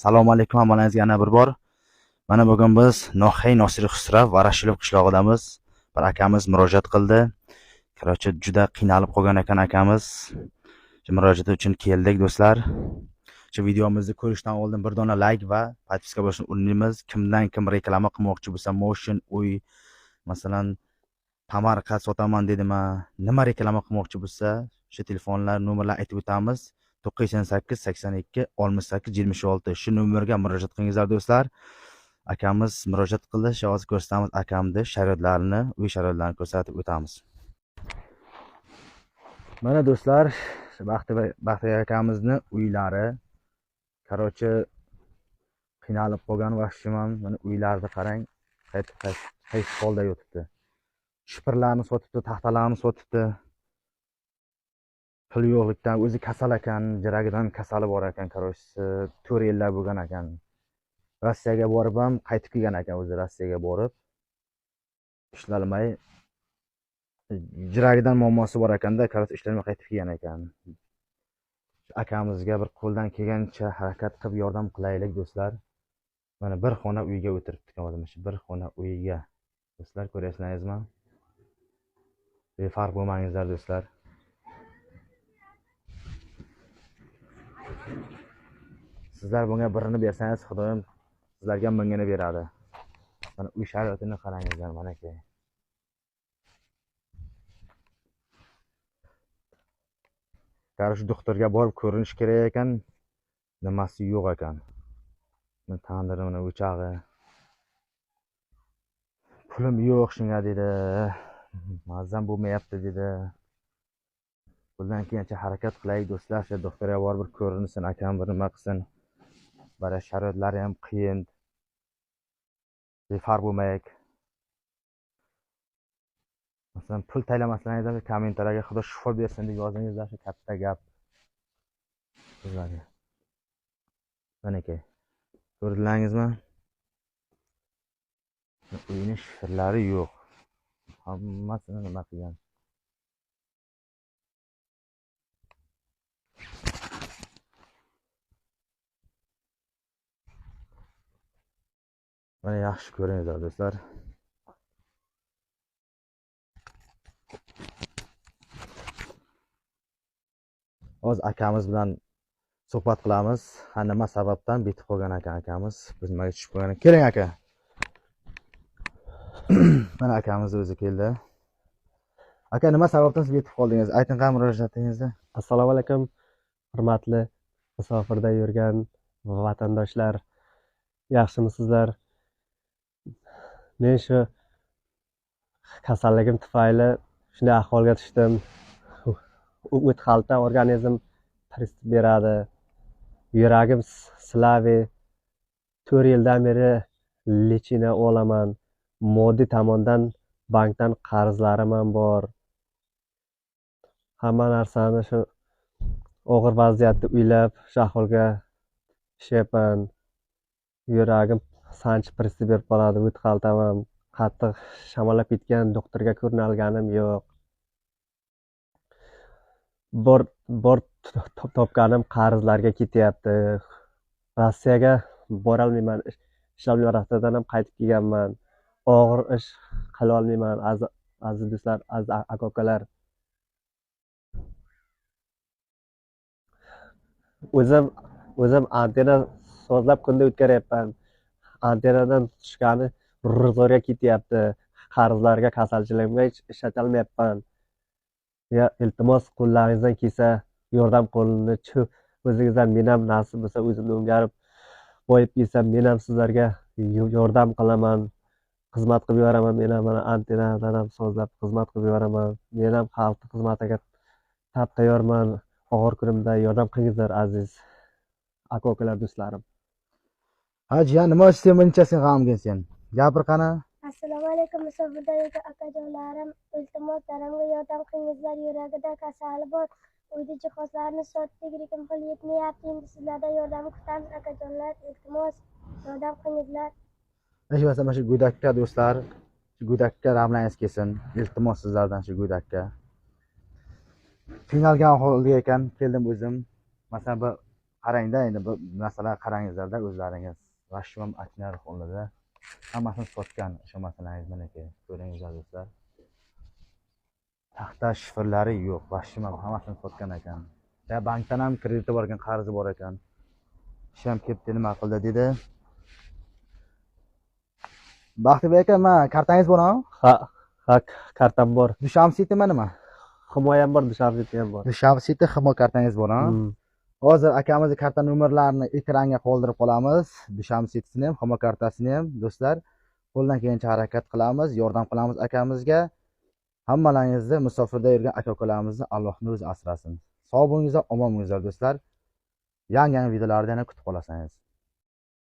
Assalomu alaykum hammalaringizga yana bir bor. Mana bugun biz Nohay Nosir Xusrav Voroshilov qishlog'idamiz. Bir akamiz murojaat qildi. Короче, juda qiynalib qolgan ekan akamiz. Shu murojaati uchun keldik do'stlar. Shu videomizni ko'rishdan oldin bir dona like va подписка bo'lishni unutmaymiz. Kimdan kim reklama qilmoqchi bo'lsa, motion, uy, masalan, tamarqa sotaman dedimi, nima reklama qilmoqchi bo'lsa, shu telefonlar nomerlar aytib o'tamiz. 988 82 68 26 shu nomerga murojaat qilingizlar do'stlar. Akamiz murojaat qildi, shu hozir ko'rsatamiz akamni sharoitlarini, uy sharoitlarini ko'rsatib o'tamiz. Mana do'stlar, Baxtiyor akamizni uylari. Короче, qiynalib qolgan vahshimam. Mana uylarni qarang, qaysi holda yotibdi. Shipirlarni sotibdi, taxtalarni sotibdi. Pul yo'qlikdan o'zi kasal ekan, jiragidan kasali bor ekan, короче, 4 yillar bo'lgan ekan. Rossiyaga borib ham qaytib kelgan ekan o'zi, Rossiyaga borib ishlolmay, jiragidan muammosi bor ekanda, короче, ishlolmay qaytib kelgan ekan. Akamizga bir qo'ldan kelgancha harakat qilib yordam qilaylik do'stlar. Mana bir xona uyga o'tiribdi hozir, mana shu bir xona uyga. Do'stlar, ko'ryapsizmi? Befarq bo'lmangizlar do'stlar. Sizlar bunga birini bersangiz, Xudoyim sizlarga mingini beradi. Mana uy sharoitini qarangizlar, manaki. Qarshi doktorga borib ko'rinish kerak ekan, nimasi yo'q ekan. Mana tandiri, mana o'chog'i. Pulim yo'q shunga dedi. Mazam bo'lmayapti dedi. Bundan keyincha harakat qilaylik do'stlar, shu doktorga borib bir ko'rinsin, akam bir nima qilsin. Bara sharoitlari ham qiyin. Befarq bo'lmaylik. Masalan, pul taylamasalaringiz kommentariyga Xudo shifo bersin deb yozingizlar, shu katta gap sizlarga. Manaki. Ko'rdingizmi? Uyning shifrlari yo'q. Hammasini nima qilgan? Mana yaxshi ko'ringizlar do'stlar. Hozir akamiz bilan suhbat qilamiz. Ha, nima sababdan bitib qolgan ekan akamiz? Biz nimaga tushib qolgan? Keling aka. Mana akamiz o'zi keldi. Aka, nima sababdan siz bitib qoldingiz? Ayting qani murojaatingizni. Assalomu alaykum, hurmatli musofirda yurgan vatandoshlar. Yaxshimisizlar? Men shu kasalligim tufayli shunday ahvolga tushdim. O't xalta organizm pristip beradi. Yuragim silavi. 4 yildan beri lechina olaman. Moddiy tomondan bankdan qarzlarim ham bor. Hamma narsani shu og'ir vaziyatda uylab shu ahvolga tushyapman. Yuragim sanchib pristip berib qoladi, o't xaltam ham qattiq shamollab ketgan, doktorga ko'rinolganim yo'q. Bor topganim qarzlarga ketyapti. Rossiyaga borolmayman, ishlolmayman, Rossiyadan ham qaytib kelganman. Og'ir ish qila olmayman, aziz do'stlar, aziz aka-ukalar. O'zim antena sozlab kunda o'tkaryapman. Antenadan tushgani ro'zg'orga ketyapti. Qarzlarga, kasalchiligimga hech ishlatalmayapman. Ya iltimos, qo'llaringizdan kelsa yordam qo'lini o'zingizdan, men ham nasib bo'lsa o'zimni o'ngarib boyib kelsam, men ham sizlarga yordam qilaman, xizmat qilib yuboraman. Men ham mana antenadan ham sozlab xizmat qilib yuboraman. Men ham xalq xizmatiga tap tayyorman. Og'ir kunimda yordam qilingizlar aziz aka-ukalar, do'stlarim. Ha jiyan, nima sen buncha sen g'amgin sen? Gapir qani. Assalomu alaykum musofirda yurgan akajonlarim, iltimos daramga yordam qilingizlar. Yuragida kasali bor, uyda jihozlarni sotdik, lekin pul yetmayapti. Endi sizlardan yordam kutamiz akajonlar, iltimos yordam qilingizlar. Mana shu go'dakka do'stlar, shu go'dakka rahmlaringiz kelsin. Iltimos sizlardan shu go'dakka. Qiynalgan holda ekan, keldim o'zim. Masalan, bir Qarangda endi bu masala, qarangizlarda o'zlaringiz. Vashim achinarli holida hammasini sotgan, ishonmasangiz manaki ko'ringizlar do'stlar. Taxta shifrlari yo'q, vashim hammasini sotgan ekan. Ya bankdan ham krediti bor ekan, qarzi bor ekan. Ish ham ketdi, nima qildi dedi. Baxtibek aka, ma kartangiz bormi? Ha, ha, kartam bor. Dushanbe Citymi nima? Himoyam bor, Dushanbe City ham bor. Dushanbe City Himo kartangiz bor, ha? Hmm. Hozir akamizni karta nomerlarini ekranga qoldirib qolamiz. Dushanbe City'sini ham, Himo kartasini ham do'stlar. Qo'ldan kelgancha harakat qilamiz, yordam qilamiz akamizga. Hammalaringizni musofirda yurgan aka-ukalarimizni Allohning o'zi asrasin. Sog' bo'lingizlar, omon bo'lingizlar do'stlar. Yangi-yangi videolarni yana kutib qolasangiz.